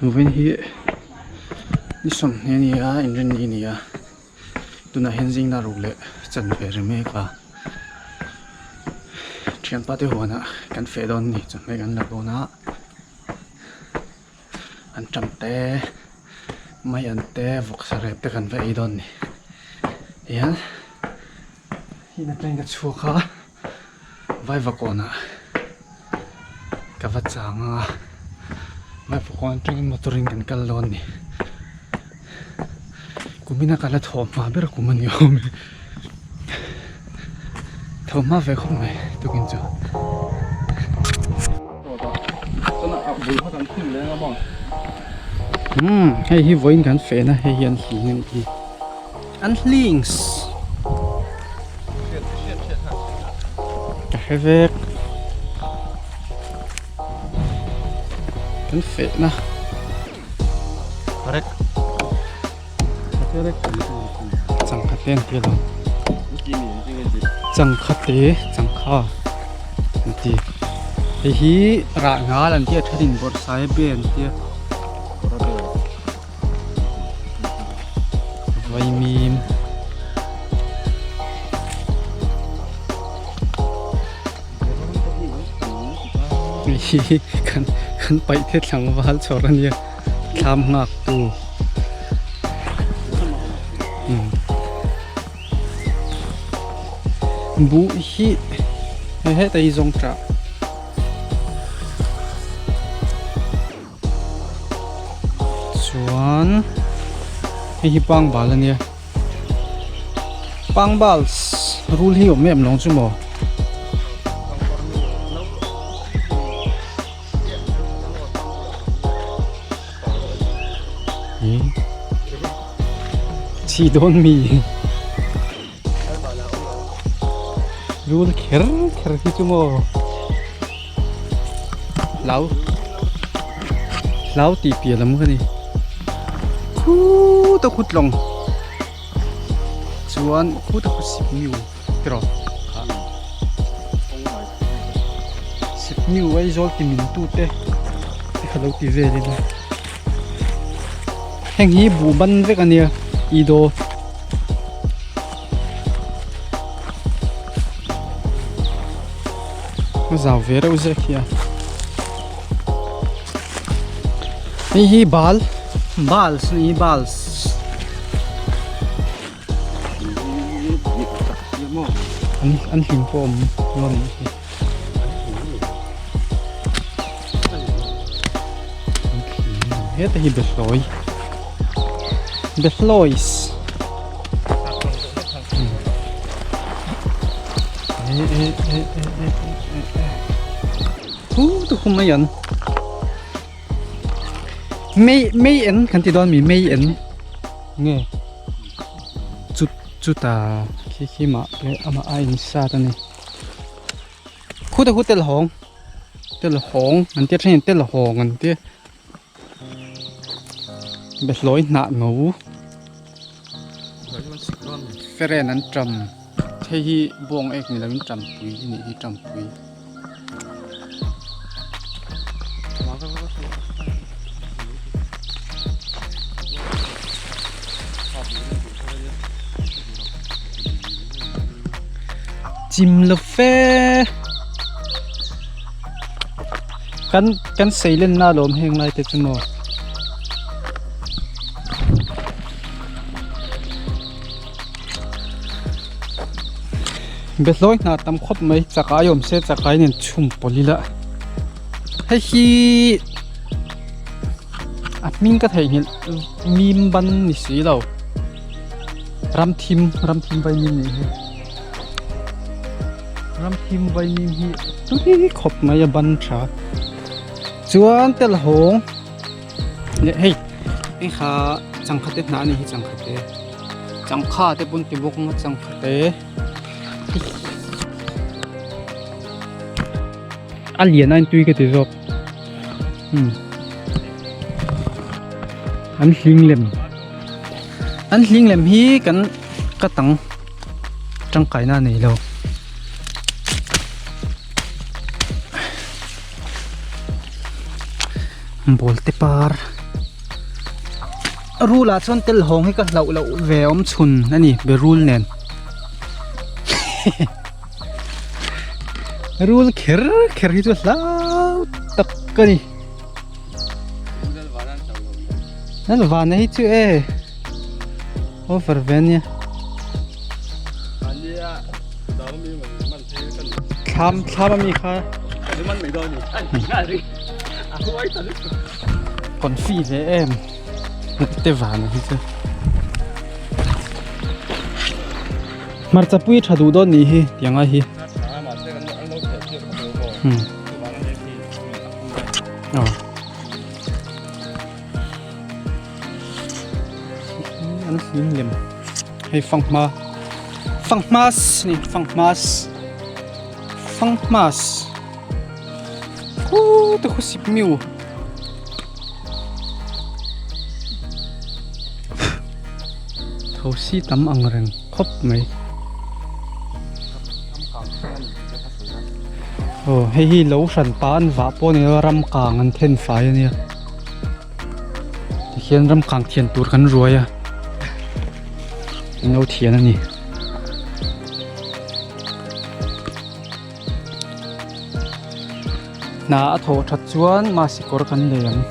Vawiin hi ni sawmhnih a ni a inrinni a ni a tunah hian zingna ruk leh chanve ri mek a thianpa te huanah kan feh dawn a ni chawhmeh kan la dawn a an tam te mai an te vawksa rep te kan va ei dawn a ni tihian in atangin ka chhuak a. Vaivakawnah ka va chang a, Vaivakawn atangin motor in kan kal dawn a ni. Kumina ka la thawh hma ber kum a ni awm e. Thawh hma ve khawp mai tukin chu. Umm hei hi vawiin kan fehna hei hi an hling a nih hi. An hlings. Ka hre vek. Kan fehna. Correct. Changkha te an ti alawm. Changkha te changkha an ti. Hei hi rah ngal an ti a thenin bawrhsai be an ti a. Vaimim hi kan kan paih te tlangval chhawr a nia thlam nghak tu buh hi hei heta hi zawng tah. Chuan hei hi pangbal a nia pangbal rul hi awm em lawng chu maw chhi dawn mi rul kher kher hi chu maw. Hlau hlau tih piah lam ka ni khuta khut lawng chuan khuta khut sipmiu tiraw kha sipmiu Aizawl ti min tu te te kha lo ti vel ila heng hi buh ban vek a nia idaw. A zau ve reuh zek hi a hei hi bal bals a ni bals an an hlim pawh a awm dawn a nih hi heta hi behlawi behlawis. Hu tu khum mai an mei mei en kan ti dawn mi mei en nge chu chuta khi khi mah leh amah a in sat a ni khuta khu tel hawng tel hawng an tia then in tel hawng an tia Behlawi hnah ngo feren an ṭam hei hi bawng ek ni lovin ṭampui a nih hi ṭampui. Chim lo fe. Kan kan seilenna alawm heng lai te chu maw. Behlawi hna tam khawp mai chakai awm se chakai nen chhum pawlh ila hei hi a hming ka theihnghilh mim ban ni si lo ramthim ramthim vaimim nih hi. Ramthim vaimim hi tui khawp mai a ban tha chuan tel hawng leh hei hei kha changkha te hnah a ni hi changkha te changkha te pawn ti bawk ang a changkha te a lian a intui ka ti zawk umm an hling lem an hling lem hi kan ka tang. tangkaina a nei lo. Bawlte par rul ah chuan tel hawng hi ka hlauh loh ve awm chhun a ni be rul nen rul kher kher hi chu hlau tak a ni Lalvana hi chu e over ve ania thlam thlam ami kha confi ve em te vana hi chu hmarcha pui tha duh dawn nih hi tiang ai hi aw an hlim lem hei fanghma fanghmas ni fanghmas fanghmas khu te khu sip miu thosi tam ang reng khawp mai aw hei hi lo hran pa an vah pawh a ni lo ram kang an then fai a nia. Tikhian ram kang thian tur kan ruai a an lo thian a ni. Hna a thawh that chuan masi kawr kan lei ang.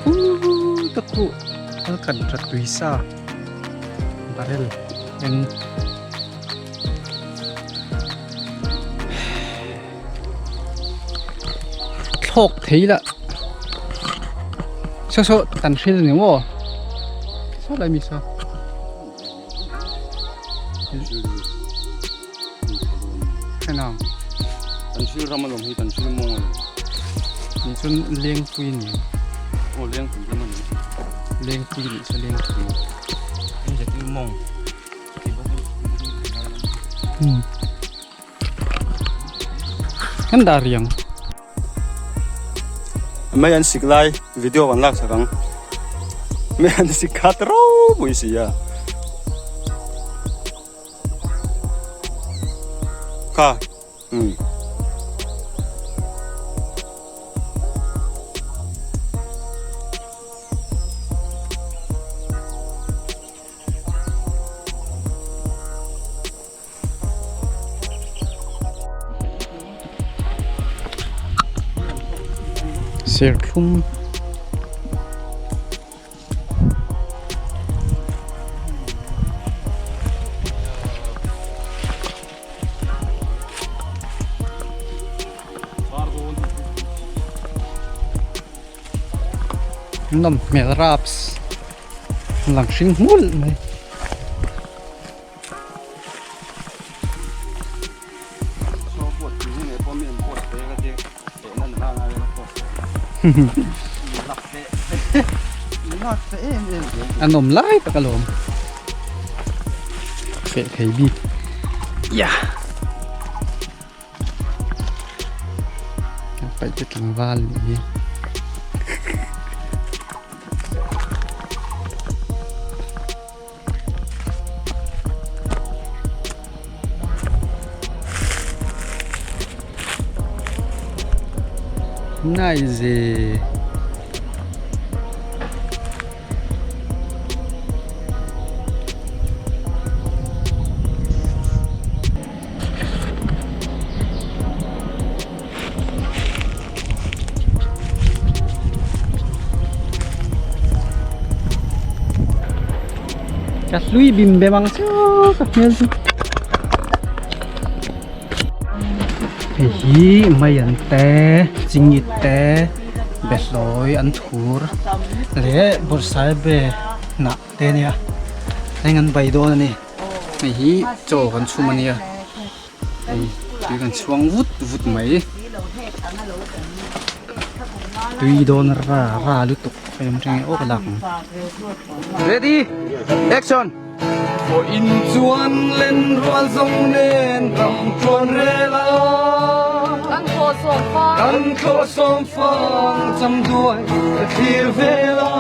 Uuuu ka khuh a kan that tui sa barrel eng. Thlawk thei lah saw saw kan hril ni maw saw lai mi saw hena kan hril ram alawm hi kan hril mawng alawm ni chuan lengpui ni aw lengpui ram ani lengpui ni saw lengpui mawng Kan dah riang. Mai an sik lai video kan lak sak ang. Mai an sik khat ropui si a. Kha. Hmm. Serthlum nawm hmel raps. Lang hring hmul mai. An awm lai tak alawm. Feh thei bik. Ya. Kan paih te tlangval nih hi. Nice. Ka hlui bim bem ang chu ka hmel chu. Hei hi mai an te chingit te behlawi an thur leh bawrhsai be hnah te a nia heng an bai dawn a ni. Hei hi chaw kan chhum a nia hei tui kan chhuang vut vut mai tui dawn ra ra lutuk hei awm teng awk a lak ang. Ready action Aw in chuan len rual zawng nen ram chuan rel a Kan thlawh sawm fang Kan thlawh sawm fang cham duai ka thlir vel a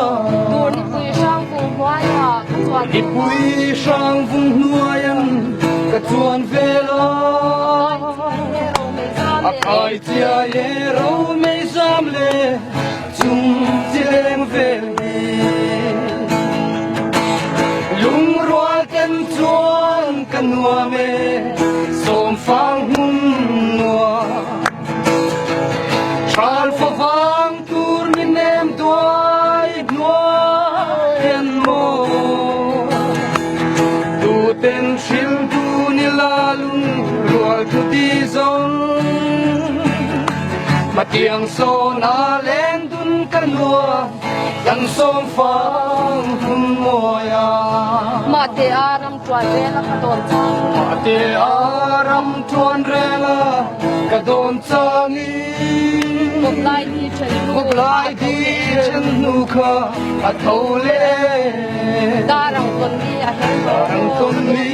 Dur nipui hrang vung hnuaiah ka chuan vel a Nipui hrang vung hnuaian ka chuan vel a. A khai chiai e ro mei zam le chung chi leng vel hi. Lungrual ten chuan ka nuam e sawmfang hmun nuam. Thal favang tur mi nem duai hnuai an maw. Tu ten hril tu ni la lung rual thu ti zawng. Hmatiang sawn a leng dun ka nuam kan sawm fang hun mawi a. Mahte a ram tuan rel a ka dawn chang. Mahte a ram tuan rel a ka dawn changin. Kawp lai di then hnu. Kawp lai di then hnu kha a tho leh. Darang tawn mi a her lawng maw. Darang tawn mi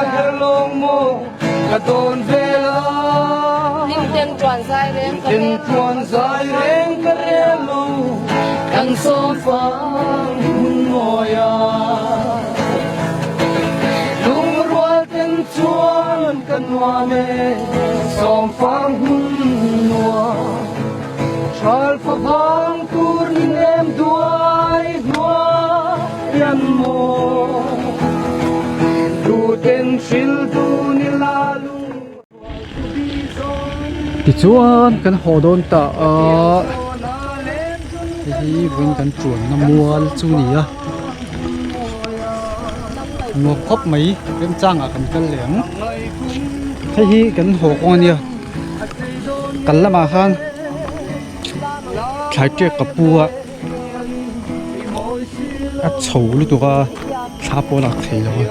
a her lawng maw ka dawn vel a. Hlimten tuan zai reng ka rel. Hlimten tuan zai reng ka rel lo. Kan sawm fang hun mawi a. Lungrual ten chuan ka nuam e, sawm fang hun nuam. Thal favang tur ni nem duai hnuai an maw. Tuten hril tu ni la lung. Tichuan kan haw dawn ta a hei hi vawiin kan tuanna mual chu a ni a nuam khawp mai remchangah kan kal leh ang hei hi kan haw kawng a nia kal lamah khan thlai tiak ka pu a a chho lutuk a thla pawh a lak thei lo a.